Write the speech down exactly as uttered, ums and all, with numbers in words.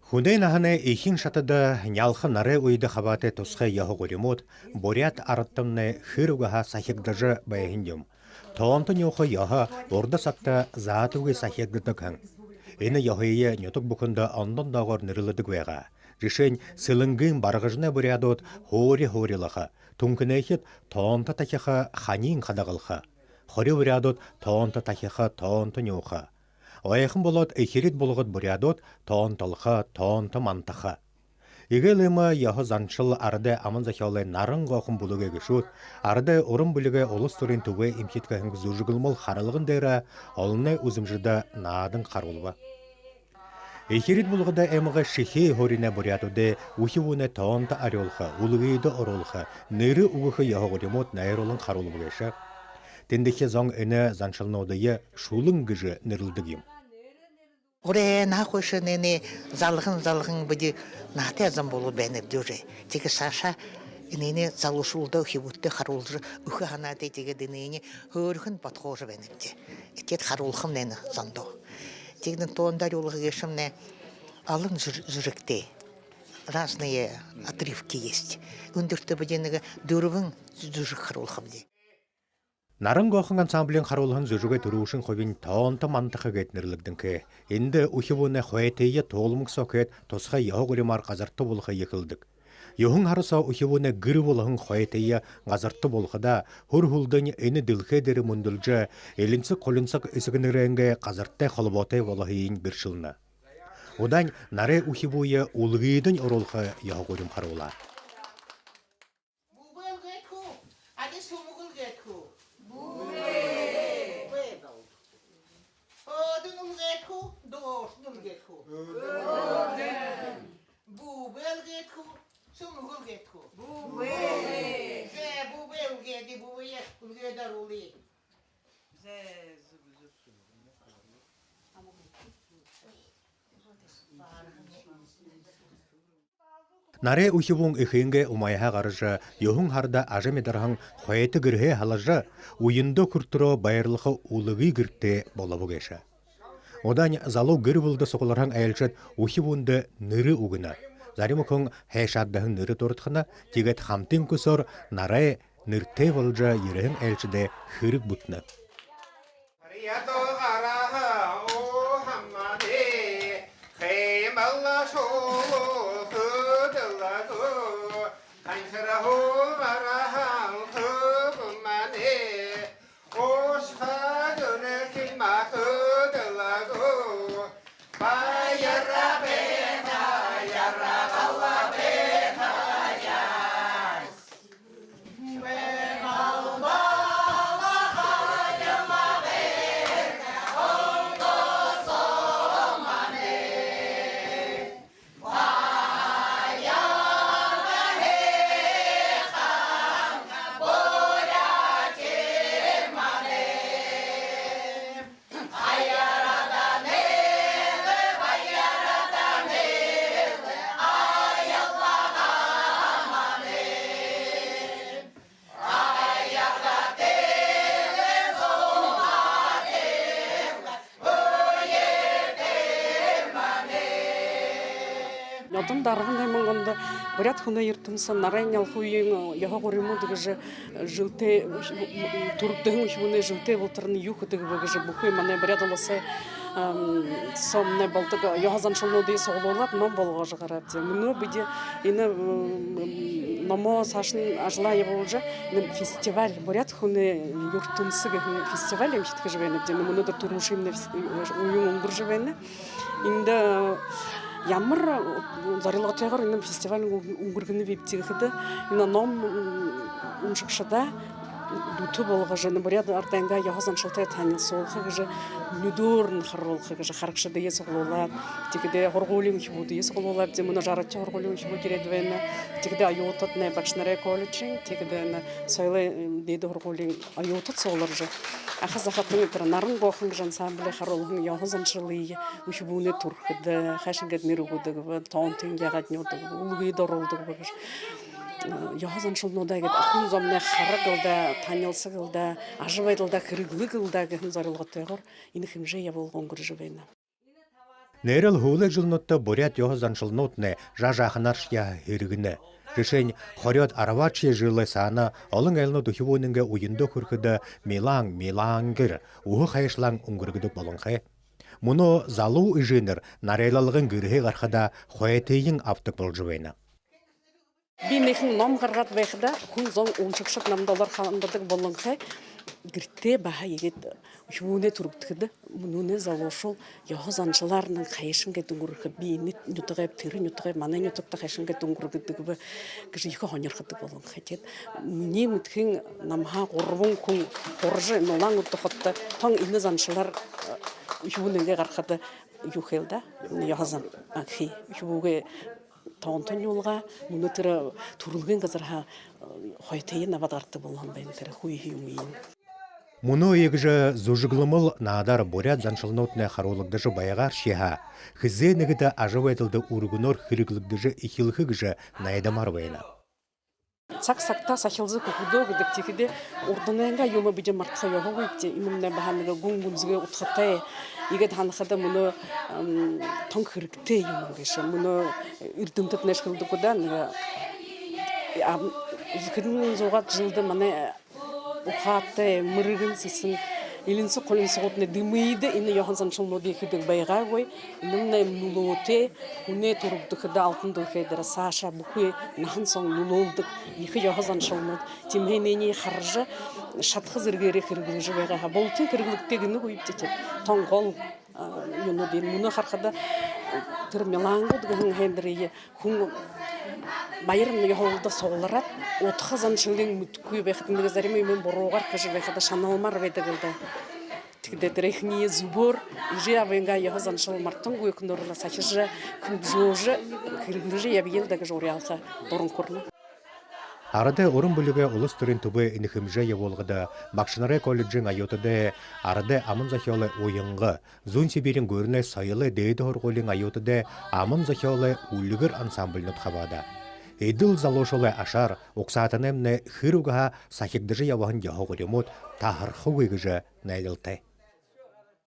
Хүнэй наһанай эхин шатада, нялха нарай үедэ хабаатай тусхай ёһо гуримууд буряад арадтамнай хэр угһаа сахигдажа байһан юм. Тоонто нюуха ёһо урда сагта заатагүй сахигдадаг һэн. Энэ ёһые нютаг бүхэндэ ондоо ондоогоор нэрлэдэг байгаа. Жэшээнь, Сэлэнгын, Баргажанай буряадууд хуури хуурилха, Түнхэнэйхид тоонто тахиха, ханиин хадагалха. Хори буряадууд тоонто тахиха, тоонто нюуха. Ойхон болоод Эхирид, Булгад буряадууд тоонтолхо, тоонто мантаха. Эгээл иимэ ёһо заншал арадай аман зохёолой Наран-Гоохон бүлэгэй гэшүүд арадай уран бэлигэй улас түрын түбэй эмхидхэһэн зүжэглэмэл харалган дээрэ олоной үзэмжэдэ наадан харуулба. Эхирид, Булгадай аймагай Шэхээ һууринай буряадуудай үхибүүнэй тоонто арюулха, үлгыдэ оруулха, нэрэ үгэхэ ёһо гуримууд найруулан харуулба гээшэ. Тэндэхи зон энэ заншалнуудые шүлэн гэжэ нэрлэдэг юм. Урайнһаа хойшо энээниие залган залган бидэ наһатай зон болоод байнабди уже. Тиигээд саашаа энээниие залуушуулда, үхибүүдтэ харуулжа үгэхэ һанаатай, тиигээд энээниие хөөрхэн бодхоожо байнабди. Тиигээд харуулхамнай энэ зондо. Тиигээд энэ тоонто арюулха гээшэмнай олон зүж-, зүжэгтэй. Разные отрывки есть. Үндэртөө бидэ нэгэ дүрбэн зүжэг харуулхабди. Наран-Гоохон ансамблиин харуулһан зүжэгэй түрүүшын хубинь «Тоонто мантаха» гээд нэрлэгдэнхэй. Эндэ үхибүүнэй хойто туулмагсаа хээд, тусхай ёһо гуримаар газарта булаха ехэлдэг. Юһэн һара соо үхибүүнэй гэр болоһон хойто газарта булахадаа, һүр һүлдэнь энэ дэлхэй дээрэ мүндэлжэ, элинсэг хулинсаг эсэгэнэрэнгээ газартай холбоотой болоһыень бэршэлнэ. Удаань нарай үхибүүе үлгыдэнь оруулха ёһо гурим харуулаа. Бүбэл гээд хүү, али сүмгэл гээд хүү? Бүбэл. Бүбэл. Өөдэн үлгөөд хүү, доошон үлгөөд хүү? Өөдэн. Бүбэл гээд хүү, сүмгэл гээд хүү? Бүбэл. Зэ, бүбэл гээд, бүбэл үлгөөд оруулъя. Зэ, зүб, зүб. Нарай үхибүүн эхынгээ умайһаа гаража, юһэн һарада ажамидарһан хойто гэрһээ һалажа, үендөө хүрэтэрөө байрлаха үлгы гэртэй болобо гээшэ. Удаань залуу гэр бүлэдэ сугларһан айлшад үхибүүндэ нэрэ үгэнэ. Зарим хүн һайшаагдаһан нэрэ дурадхана, тиигээд хамтын хүсөөр нарай нэрэтэй болжо ерэһэн айлшадай хэрэг бүтэнэ. Нёдон дарган найман гондо буряад хүнэй юртэмсэ нарай нялха үеын ёһо гуримууд гэжэ жэлтэй, түрэгдэһэн үхибүүнэй жэлтэй болоторнь юу хэдэг бэ гэжэ бүхы манай Буряад Уласай, ам, соомнай болодог ёһо заншалнуудые суглуулаад, ном болгожо гаргаабди. Мүнөө бидэ энэ, м, номоо саашань ажалаа ябуулжа, энэ фестиваль, буряад хүнэй юртэмсэ гэһэн фестиваль эмхидхэжэ байнабди. Энэ мүнөөдэр түрүүшымнай фес-, үеын үнгэржэ байна. Эндэ ямар зорилготойгоор энэ фестиваль үн-, үнгэргэнэбибди гэхэдэ, энэ ном, м, уншагшадаа дүтэ болгожо, энэ буряад арадайнгаа ёһо заншалтай танилсуулха гэжэ, нюдөөрнь харуулха гэжэ, харагшадые суглуулаад, тиихэдээ һургуулиин үхибүүдые суглуулаабди, мүнөө Жаргалта һургуулиин үхибүүд ерээд байна. Тиихэдээ оюутаднай, багшанарай колледжын, тиихэдээ энэ соёлой, м, дээдэ һургуулиин оюутад сугларжа, аха захатан, тэрэ Наран-Гоохон гэжэ ансамбль харуулһан ёһо заншалые үхибүүнэй түрэхэдэ хайшан гээд нэрэ үгэдэг бэ, тоонтыень яагаад нюудаг бэ, үлгыдэ оруулдаг бэ гэжэ, э, ёһо заншалнуудаа гээд ахын зомнай хараг лэ даа, танилсаг лэ даа, ажабайдал даа, хэрэглэг лэ даа гэһэн зорилготойгоор энэ хэмжээ ябуулга үнгэржэ байна. Нээрэл һүүлэй жэлнүүдтэ буряад ёһо заншалнууднай жаа-жааханаар шье һаа һэргэнэ. Жэшээнь, хорёод арбаашье жэлэй саана олон айлнууд үхибүүнэйнгээ уяндаа хүрэхэдэ милаан, милаангир, үһэ хайшалаан үнгэргэдэг болонхой. Мүнөө залуу эжынэр нарайлалгын гэрһээ гарахадаа хойтыень абадаг болжо байна. Би нэгэн ном гаргаад байхада, хүн зон уншагшад намда олоор хандадаг болонхой. Гэртээ баһа иигээд үхибүүнэй түрэгдэхэдэ, мүнөөнэй залуушуул ёһо заншалаарнь хайшан гээд үнгэргэхэб, би энэ нютагайб, тэрэ нютагайб, манай нютагта хайшан гээд үнгэргэдэг бэ гэжэ ехэ һонирходог болонхой. Тиигээд минии мэдэхын намһаа гурбан хүн һуража, энэ Улаан-Үдэ хотодо тон энэ заншалаар, э, үхибүүнэйнгээ гарахада юу хээл даа, ёһо зан-, а, хии, үхибүүгээ тоонто нюулгаа, мүнөө тэрэ түрэлгын газарһаа, э, хойтыень абаад гарадаг болоһон байна, тэрэ хүйһэ юумыень. Мүнөө иигэжэ зүжэглэмэл наадаар буряад заншалнууднай харуулагдажа байгаашье һаа, хэзээ нэгэдэ ажабайдалда үргэнөөр хэрэглэгдэжэ эхилхэ гэжэ найдамаар байна. Саг сагтаа сахилза хүхэдөө гэдэг, тиихэдээ урданайнгаа юумэ бидэ мартаха ёһогүйбди. Энэмнай баһа нэгэ гүн гүнзэгы удхатай. Иигээд һанахада, мүнөө, ам, тон хэрэгтэй юм гээшэ. Мүнөө эрдэмтэд нэшхэлдэг гү даа, нэгэ, ам, хэдэн зуугаад жэлдэ манай ухаатай, мэргэн сэсэн элинсэг хулинсагууднай дэмыдэ энэ ёһо заншалнуудые хэдэг байгаагүй. Энэмнай нүлөөтэй, хүнэй түрэгдэхэдэ алтан дэлхэй дээрэ саашаа бүхы наһан соонь нүлөөлдэг ехэ ёһо заншалнууд. Тиимэһээ энээниие хаража, шадаха зэргээрээ хэрэглэжэ байгаа һаа, бултань хэрэглэгты гэнэ гү, ибдитэ. Тон гол, а, юунуудынь мүнөө харахада, тэрэ милаангууд гэһэн һайндэрые хүн баяр ёһололдо суглараад, удха заншалынь мэдэхэгүй байхада, нэгэ зарим юумэ буруугаар хэжэ байхада шаналмаар байдаг лэ даа. Тиихэдэ тэрэ эхинһээ зүбөөр эжы абынгаа ёһо заншал мартангүй, хүнөөрөө сахижа, хүгжөөжэ, хэрэглэжэ ябая лэ даа гэжэ уряалха дуран хүрэнэ. Арадай уран бэлигэй улас түрын түбэй энхэмжэ ябуулгада багшанарай колледжын оюутадай, арадай аман зохёолой «Уянга», Зүүн Сибириин гүрэнэй соёлой дээдэ һургуулиин оюутадай «Аман зохёолой үльгэр» ансамбльнууд хабаадаа. Эдэл залуушуулай ашаар угсаатанаймнай хэр угһаа сахигдажа ябаһан ёһо гуримууд таһархагүй гэжэ найдалтай.